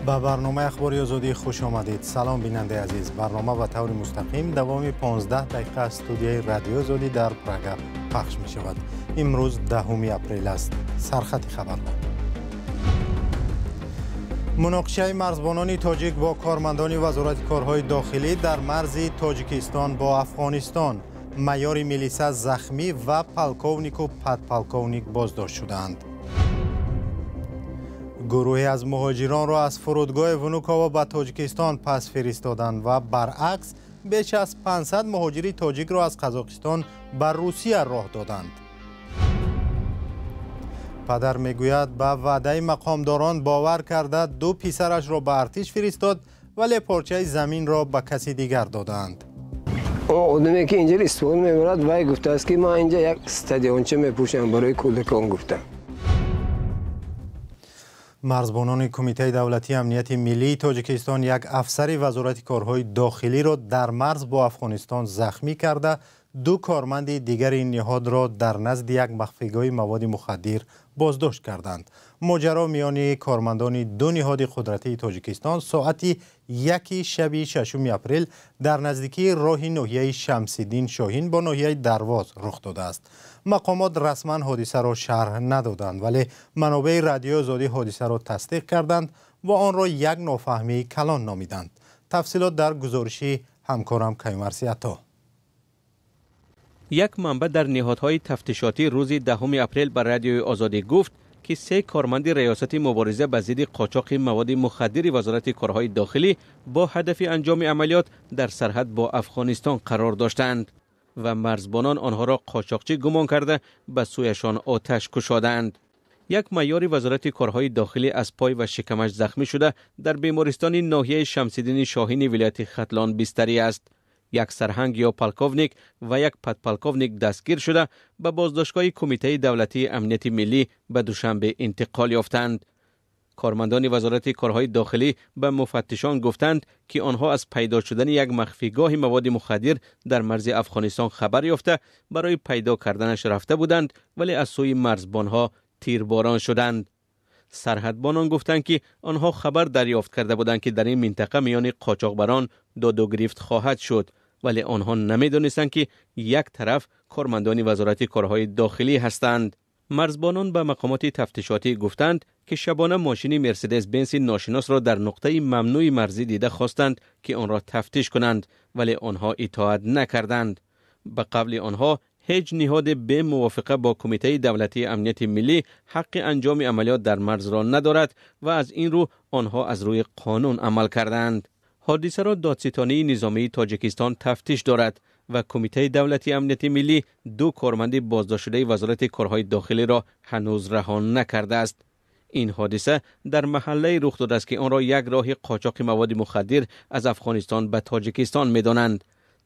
Ба барномаи Ахбори Озодӣ хуш омадед. Салом, бинандаи азиз. Барнома ба таври мустақим давоми 15 дақиқа аз студияи Радиои Озодӣ дар Прага пахш мешавад. Имрӯз 10 апрел аст. Сархати хабарҳо. Муноқишаи марзбонони тоҷик бо кормандони Вазорати корҳои дохилӣ дар марзи Тоҷикистон бо Афғонистон. Майори милиса захмӣ ва полковнику подполковник боздошт шудаанд. Гурӯҳе аз муҳоҷиронро аз фурудгоҳи Внуково ба Тоҷикистон пас фиристоданд ва баръакс беш аз 500 муҳоҷири тоҷикро аз Қазоқистон ба Русия роҳ доданд. Падар мегӯяд, ба ваъдаи мақомдорон бовар карда ду писарашро ба артиш фиристод, вале порчаи заминро ба каси дигар додаанд. Одаме ки инҷо истифода мебарад, вай гуфтааст, ки ман инҷа як стадионча мепӯшам барои кӯдакон, гуфта. Марзбонони Кумитаи давлатии амнияти миллии Тоҷикистон як афсари Вазорати корҳои дохилиро дар марз бо Афғонистон захмӣ карда, ду корманди дигари ин ниҳодро дар назди як махфигоҳи маводи мухаддир боздошт карданд. Моҷаро миёни кормандони ду ниҳоди қудратии Тоҷикистон соати 1 шаби 6 апрел дар наздикии роҳи ноҳияи Шамсиддин Шоҳин бо ноҳияи Дарвоз рух додааст. Мақомот расман ҳодисаро шарҳ надоданд, вале манобеи Радиои Озодӣ ҳодисаро тасдиқ карданд ва онро як нофаҳмии калон номиданд. Тафсилот дар гузориши ҳамкорам Каюмарси Ато. Як манбаъ дар ниҳодҳои тафтишотӣ рӯзи 10 апрел ба Радиои Озодӣ гуфт, ки се корманди Раёсати мубориза ба зидди қочоқи маводи мухаддири Вазорати корҳои дохилӣ бо ҳадафи анҷоми амалиёт дар сарҳад бо Афғонистон қарор доштанд ва марзбонон онҳоро қочоқчӣ гумон карда ба сӯяшон оташ кушодаанд. Як майори Вазорати корҳои дохилӣ аз пой ва шикамаш захмӣ шуда дар бемористони ноҳияи Шамсиддини Шоҳини вилояти Хатлон бистарӣ аст. Як сарҳанг ё полковник ва як подполковник дастгир шуда ба боздоштгоҳи Кумитаи давлатии амнияти миллӣ ба Душанбе интиқол ёфтанд. Кормандони Вазорати корҳои дохилӣ ба муфаттишон гуфтанд, ки онҳо аз пайдо шудани як махфигоҳи маводи мухаддир дар марзи Афғонистон хабар ёфта барои пайдо карданаш рафта буданд, вале аз сӯи марзбонҳо тирборон шуданд. Сарҳадбонон гуфтанд, ки онҳо хабар дарёфт карда буданд, ки дар ин минтақа миёни қочоқбарон доду гирифт хоҳад шуд, вале онҳо намедонистанд, ки як тараф кормандони Вазорати корҳои дохилӣ ҳастанд. Марзбонон ба мақомоти тафтишотӣ гуфтанд, ки шабона мошини Мерседес Бенси ношиносро дар нуқтаи мамнӯи марзӣ дида хостанд, ки онро тафтиш кунанд, вале онҳо итоат накарданд. Ба қавли онҳо, ҳеҷ ниҳоде бе мувофиқа бо Кумитаи давлатии амнияти миллӣ ҳаққи анҷоми амалиёт дар марзро надорад ва аз ин рӯ онҳо аз рӯи қонун амал карданд. Ҳодисаро Додситонии низомии Тоҷикистон тафтиш дорад ва Кумитаи давлатии амнияти миллӣ ду корманди боздоштшудаи Вазорати корҳои дохилиро ҳанӯз раҳо накардааст. Ин ҳодиса дар маҳаллае рух додааст, ки онро як роҳи қочоқи маводи мухаддир аз Афғонистон ба Тоҷикистон медонанд.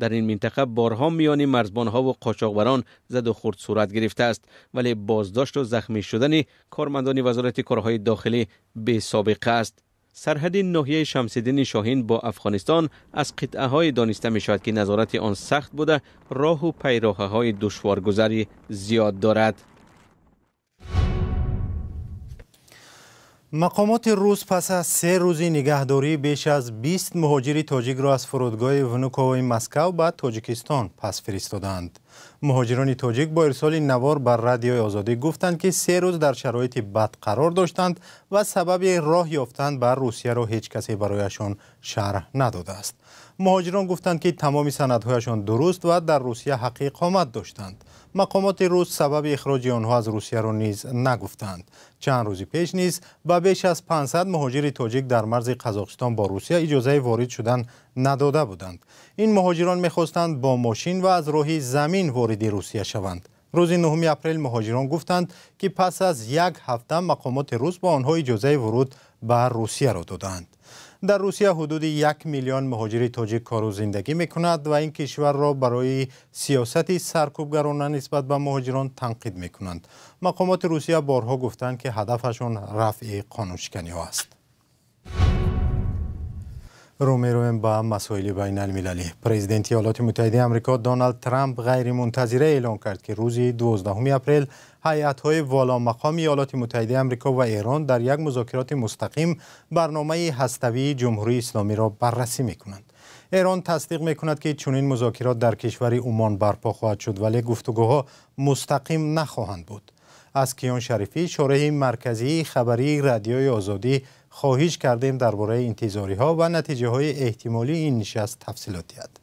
Дар ин минтақа борҳо миёни марзбонҳо ва қочоқбарон заду хурд сурат гирифтааст, вале боздошту захмӣ шудани кормандони Вазорати корҳои дохилӣ бесобиқа аст. Сарҳади ноҳияи Шамсиддини Шоҳин бо Афғонистон аз қитъаҳое дониста мешавад, ки назорати он сахт буда, роҳу пайроҳаҳои душворгузарӣ зиёд дорад. Мақомоти рус пас аз 3 рӯзи нигаҳдорӣ беш аз 20 муҳоҷири тоҷикро аз фурудгоҳи Внуковои Москав ба Тоҷикистон пас фиристодаанд. Муҳоҷирони тоҷик бо ирсоли навор ба Радиои Озодӣ гуфтанд, ки 3 рӯз дар шароити бад қарор доштанд ва сабаби роҳ ёфтан ба Русияро ҳеҷ касе барояшон шарҳ надодааст. Муҳоҷирон гуфтанд, ки тамоми санадҳояшон дуруст ва дар Русия ҳаққи иқомат доштанд. Мақомоти рус сабаби ихроҷи онҳо аз Русияро низ нагуфтанд. Чанд рӯзи пеш низ ба беш аз 500 муҳоҷири тоҷик дар марзи Қазоқистон бо Русия иҷозаи ворид шудан надода буданд. Ин муҳоҷирон мехостанд бо мошин ва аз роҳи замин вориди Русия шаванд. Рӯзи 9 апрел муҳоҷирон гуфтанд, ки пас аз як ҳафта мақомоти рус ба онҳо иҷозаи вуруд ба Русияро доданд. Дар Русия ҳудуди 1 миллион муҳоҷири тоҷик кору зиндагӣ мекунад ва ин кишварро барои сиёсати саркӯбгарона нисбат ба муҳоҷирон танқид мекунанд. Мақомоти Русия борҳо гуфтанд, ки ҳадафашон рафъи қонуншиканиҳо аст. Рӯ мерӯем ба масоили байналмилалӣ. Президенти Иёлоти Муттаҳидаи Амрико Доналд Трамп ғайримунтазира эълон кард, ки рӯзи 12 апрел ҳайатҳои воломақоми Иёлоти Муттаҳидаи Амрико ва Эрон дар як музокироти мустақим барномаи ҳаставии Ҷумҳурии Исломиро баррасӣ мекунанд. Эрон тасдиқ мекунад, ки чунин музокирот дар кишвари Умон барпо хоҳад шуд, вале гуфтугӯҳо мустақим нахоҳанд буд. Аз Киён Шарифӣ, шореҳи марказии хабарии Радиои Озодӣ, хоҳиш кардем дар бораи интизориҳо ва натиҷаҳои эҳтимолии ин нишаст тафсилот диҳад.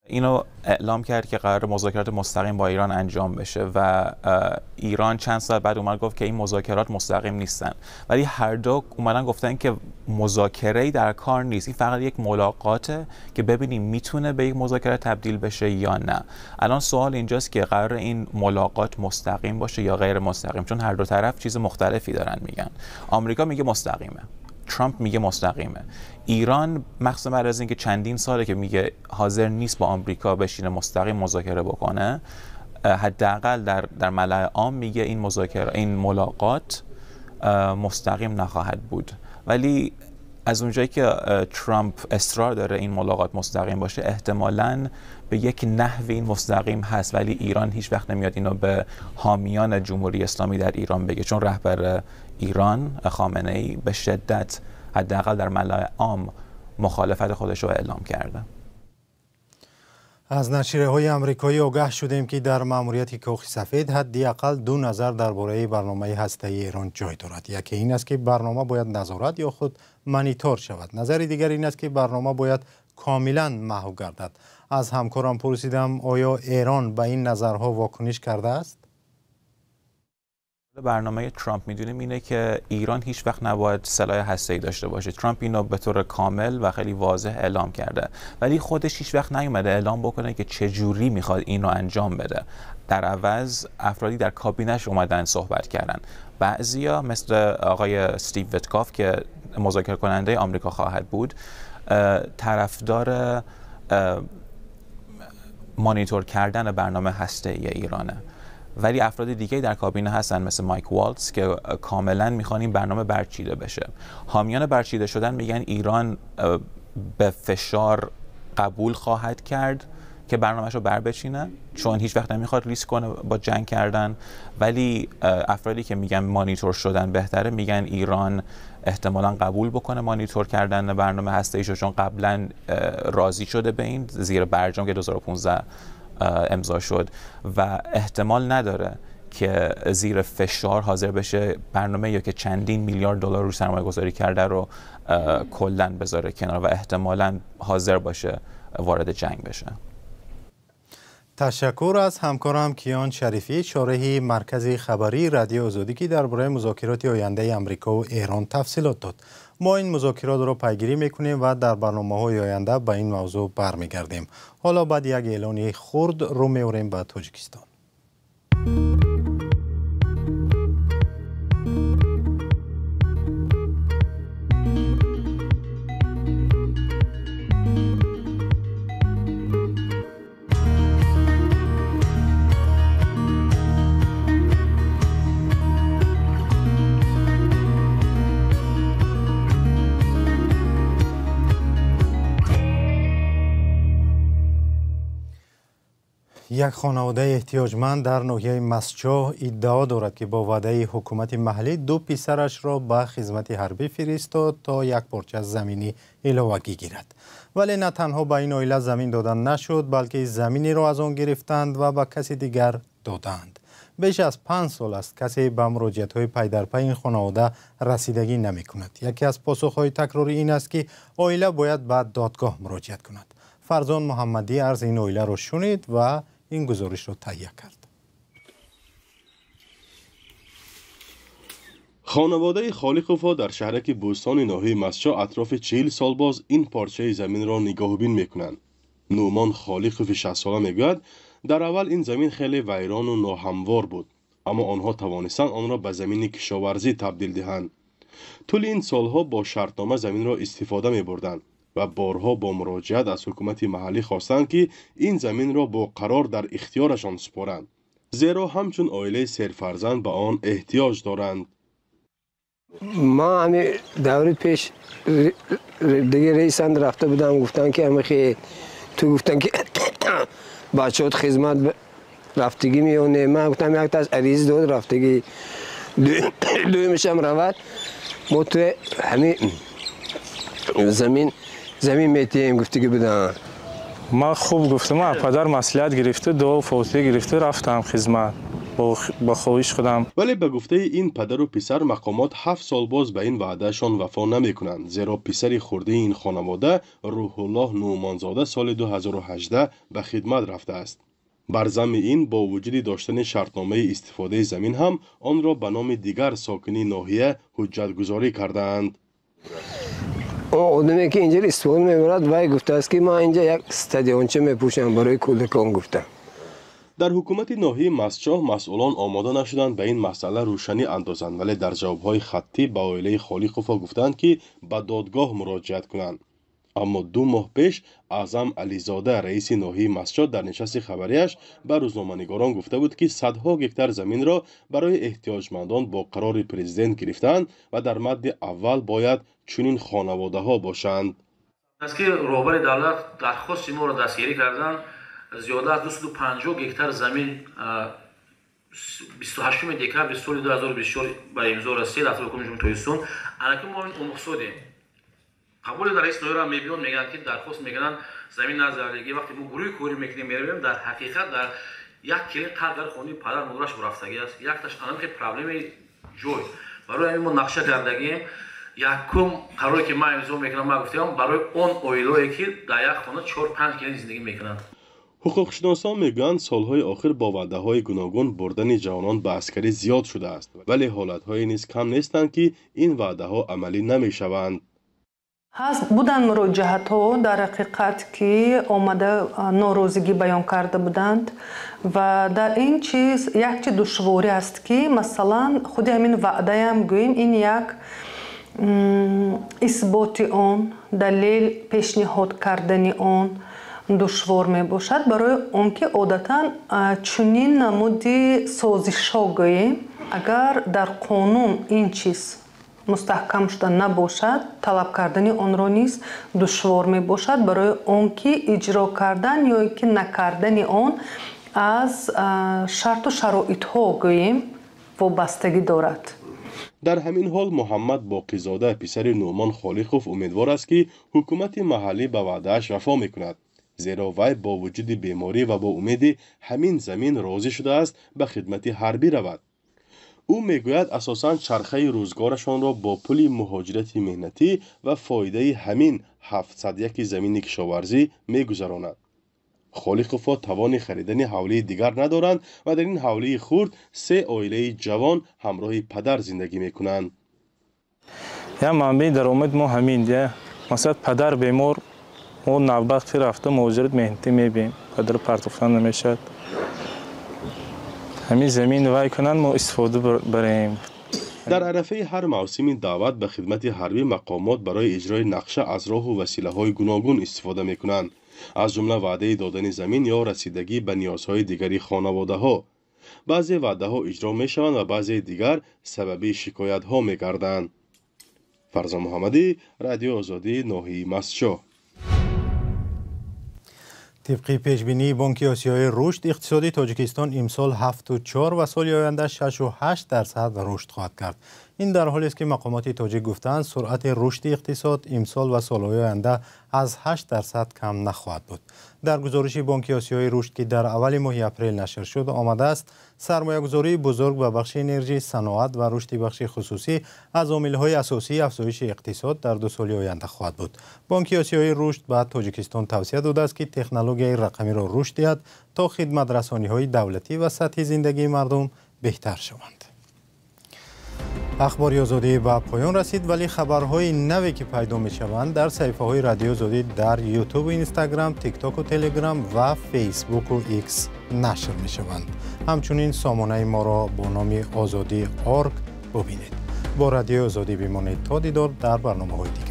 اینو اعلام کرد که قرار مذاکرات مستقیم با ایران انجام بشه و ایران چند ساعت بعد اومد گفت که این مذاکرات مستقیم نیستن، ولی هر دو اومدن گفتن که مذاکره‌ای در کار نیست، این فقط یک ملاقاته که ببینیم میتونه به یک مذاکره تبدیل بشه یا نه. الان سوال اینجاست که قرار این ملاقات مستقیم باشه یا غیر مستقیم، چون هر دو طرف چیز مختلفی دارن میگن. آمریکا میگه مستقیمه، ترامپ میگه مستقیمه. ایران مخصوصا بعد از اینکه چندین ساله که میگه حاضر نیست با آمریکا بشینه مستقیم مذاکره بکنه، حداقل در ملأ عام میگه این مذاکره، این ملاقات مستقیم نخواهد بود. ولی از اونجایی که ترامپ اصرار داره این ملاقات مستقیم باشه، احتمالاً به یک نحو این مستقیم هست، ولی ایران هیچ وقت نمیاد اینو به حامیان جمهوری اسلامی در ایران بگه، چون رهبر ایران خامنه ای به شدت حداقل در ملأ عام مخالفت خودش رو اعلام کرده. Аз нашрияҳои амрикоӣ огаҳ шудем, ки дар маъмурияти Кохи Сафед ҳадди ақал ду назар дар бораи барномаи ҳастаии Эрон ҷой дорад. Яке ин аст, ки барнома бояд назорат ё худ монитор шавад. Назари дигар ин аст, ки барнома бояд комилан маҳв гардад. Аз ҳамкорам пурсидам, оё Эрон ба ин назарҳо вокуниш кардааст? برنامه ترامپ میدونیم اینه که ایران هیچ وقت نباید سلاح هسته‌ای داشته باشه. ترامپ اینو به طور کامل و خیلی واضح اعلام کرده، ولی خودش هیچ وقت نیومده اعلام بکنه که چه جوری میخواد اینو انجام بده. در عوض افرادی در کابینش اومدن صحبت کردن. بعضیا مثل آقای استیو ویتکاف که مذاکره کننده آمریکا خواهد بود، طرفدار مانیتور کردن برنامه هسته‌ای ایرانه. ولی افراد دیگه در کابینه هستن مثل مایک والتز که کاملا میخوان این برنامه برچیده بشه. حامیان برچیده شدن میگن ایران به فشار قبول خواهد کرد که برنامه‌شو رو بر بچینه، چون هیچ وقت نمیخواد ریسک کنه با جنگ کردن. ولی افرادی که میگن مانیتور شدن بهتره میگن ایران احتمالاً قبول بکنه مانیتور کردن برنامه هسته‌ایشو، چون قبلا راضی شده به این زیر برجام که 2015 امضا شد و احتمال نداره که زیر فشار حاضر بشه برنامه یا که چندین میلیارد دلار رو سرمایه گذاری کرده رو کلاً بذاره کنار و احتمالاً حاضر باشه وارد جنگ بشه. تشکر از همکارم کیان شریفی، شارح مرکز خبری رادیو آزادی، که درباره مذاکرات آینده امریکا و ایران تفصیلات داد. ما این مذاکرات را پیگیری میکنیم و در برنامه‌های آینده به این موضوع برمیگردیم. حالا بعد یک اعلان خرد رو میوریم به تاجیکستان. Як хонаводаи эҳтиёҷманд дар ноҳияи Мастчоҳ иддао дорад, ки бо ваъдаи ҳукумати маҳаллӣ ду писарашро ба хизмати ҳарбӣ фиристод, то як порча замини иловагӣ гирад. Вале на танҳо ба ин оила замин дода нашуд, балки заминеро аз он гирифтанд ва ба каси дигар додаанд. Беш аз 5 сол аст касе ба муроҷиатҳои пайдарпай ин хонавода расидагӣ намекунад. Яке аз посухҳои такрорӣ ин аст, ки оила бояд ба додгоҳ муроҷиат кунад. Фарзон Муҳаммадӣ арзи ин оиларо шунид ва ин гузоришро таҳия кард. Хонаводаи Холиқовҳо дар шаҳраки Бӯстони ноҳияи Мастчоҳ атрофи 40 сол боз ин порчаи заминро нигоҳубин мекунанд. Нӯъмон Холиқови 60-сола мегӯяд, дар аввал ин замин хеле вайрону ноҳамвор буд, аммо онҳо тавонистанд онро ба замини кишоварзӣ табдил диҳанд. Тӯли ин солҳо бо шартнома заминро истифода мебурданд ва борҳо бо муроҷиат аз ҳукумати маҳаллӣ хостанд, ки ин заминро бо қарор дар ихтиёрашон супоранд, зеро ҳамчун оилаи серфарзанд ба он эҳтиёҷ доранд. Ман ҳами даври пеш дига раисанд рафта будам, гуфтанд ки ҳамихе ту гуфтанд ки бачаҳот хизмат рафтагӣ меёне. Ман гуфтам якташ ариза дод рафтагӣ, дуюмашам равад, мо ту ҳами замин метиҳем гуфтагӣ буданд. Ман хуб гуфтам, падар маслиҳат гирифта, дуо фотиҳа гирифта рафтам хизмат ба хоҳиш худам. Вале ба гуфтаи ин падару писар мақомот 7 сол боз ба ин ваъдаашон вафо намекунанд, зеро писари хурдии ин хонавода Рӯҳуллоҳ Нуъмонзода соли 2018 ба хидмат рафтааст. Бар замми ин бо вуҷуди доштани шартномаи истифодаи замин ҳам онро ба номи дигар сокини ноҳия ҳуҷҷатгузорӣ кардаанд. Он одаме ки инҷа истифода мебарад, вай гуфтааст ки ман инҷа як стадионча мепӯшам барои кӯдакон гуфта. Дар ҳукумати ноҳияи Мастчоҳ масъулон омода нашуданд ба ин масъала рӯшанӣ андозанд, вале дар ҷавобҳои хаттӣ ба оилаи Холиқовҳо гуфтанд ки ба додгоҳ муроҷиат кунанд. Аммо 2 моҳ пеш Аъзам Ализода, раиси ноҳияи Мастчоҳ, дар нишасти хабарияш ба рӯзноманигорон гуфта буд, ки садҳо гектар заминро барои эҳтиёҷмандон бо қарори президент гирифтаанд ва дар мадди аввал бояд чунин хонаводаҳо бошанд. Аст ки роҳбари давлат дархости моро дастгирӣ карданд, зиёда аз 250 гектар замин 28 декабри соли 2024 ба имзо расид аз ҳукумати Ҷумҳурии Тоҷикистон. Анаки мо ин умқсодем. Қабули раиси ноҳияро мебиён, мегӯянд ки дархост мекунанд замин назарлигӣ. Вақте мо гурӯҳи корӣ мекунем, меравем, дар ҳақиқат дар як келин қадр хони падар модараш рафтагӣ аст. Якташ анамхи проблемаи ҷой. Барои ҳамин мо нақша кардагием. Якум қароре ки ман имзо мекунам, ман гуфтам барои он оилое ки дар як хона 4-5 келин зиндагӣ мекунанд. Ҳуқуқшиносон мегӯянд солҳои охир бо ваъдаҳои гуногун бурдани ҷавонон ба аскарӣ зиёд шудааст, вале ҳолатҳое низ кам нестанд ки ин ваъдаҳо амалӣ намешаванд. Ҳаст буданд муроҷиатҳо дар ҳақиқат ки омада норозигӣ баён карда буданд ва дар ин чиз якчи душворӣ аст ки масалан худи ҳамин ваъдаям гӯем ин як исботи он, далел пешниҳод кардани он душвор мебошад, барои он ки одатан чунин намуди созишҳо гӯем агар дар қонун ин чиз мустаҳкам шуда набошад, талаб кардани онро низ душвор мебошад, барои он ки иҷро кардан ё ки накардани он аз шарту шароитҳо гӯем вобастагӣ дорад. Дар ҳамин ҳол Муҳаммад Боқизода, писари Нуъмон Холиқов, умедвор аст ки ҳукумати маҳаллӣ ба ваъдааш вафо мекунад, зеро вай бо вуҷуди беморӣ ва бо умеди ҳамин замин розӣ шудааст ба хидмати ҳарбӣ равад. Ӯ мегӯяд асосан чархаи рӯзгорашонро бо пули муҳоҷирати меҳнатӣ ва фоидаи ҳамин 701 замини кишоварзӣ мегузаронад. Холиқовҳо тавони харидани ҳавлии дигар надоранд ва дар ин ҳавлии хурд 3 оилаи ҷавон ҳамроҳи падар зиндагӣ мекунанд. Я манбаи даромад мо ҳамин, масалан падар бемор, мо навбахти рафта муҳоҷират меҳнатӣ мебием, падар партофтан намешавад. Ҳамин замин вай кунанд, мо истифода барем. Дар арафаи ҳар мавсими даъват ба хидмати ҳарбӣ мақомот барои иҷрои нақша аз роҳу василаҳои гуногун истифода мекунанд, аз ҷумла ваъдаи додани замин ё расидагӣ ба ниёзҳои дигари хонаводаҳо. Баъзе ваъдаҳо иҷро мешаванд ва баъзеи дигар сабаби шикоятҳо мегарданд. Фарзон Муҳаммадӣ, Радиои Озодӣ, ноҳияи Мастчоҳ. Тибқи пешбинии Бонки Осиёии рушд, иқтисоди Тоҷикистон имсол 7,4 ва соли оянда 6,8% рушд хоҳад кард. Ин дар ҳолест ки мақомоти тоҷик гуфтаанд суръати рушди иқтисод имсол ва солҳои оянда аз 8% кам нахоҳад буд. Дар гузориши Бонки Осиёии рушд, ки дар аввали моҳи апрел нашр шуд, омадааст сармоягузории бузург ба бахши энержӣ, саноат ва рушди бахши хусусӣ аз омилҳои асосии афзоиши иқтисод дар 2 соли оянда хоҳад буд. Бонки Осиёии рушд ба Тоҷикистон тавсия додааст, ки технологияи рақамиро рушд диҳад то хидматрасониҳои давлатӣ ва сатҳи зиндагии мардум беҳтар шаванд. Ахбори Озодӣ ба поён расид, вале хабарҳои наве ки пайдо мешаванд дар саҳифаҳои Радиои Озодӣ дар Ютубу Инстаграм, Тиктоку Телеграм ва Фейсбуку Икс нашр мешаванд. Ҳамчунин сомонаи моро бо номи Озодӣ орг бубинед. Бо Радиои Озодӣ бимонед то дидор дар барномаҳои дигар.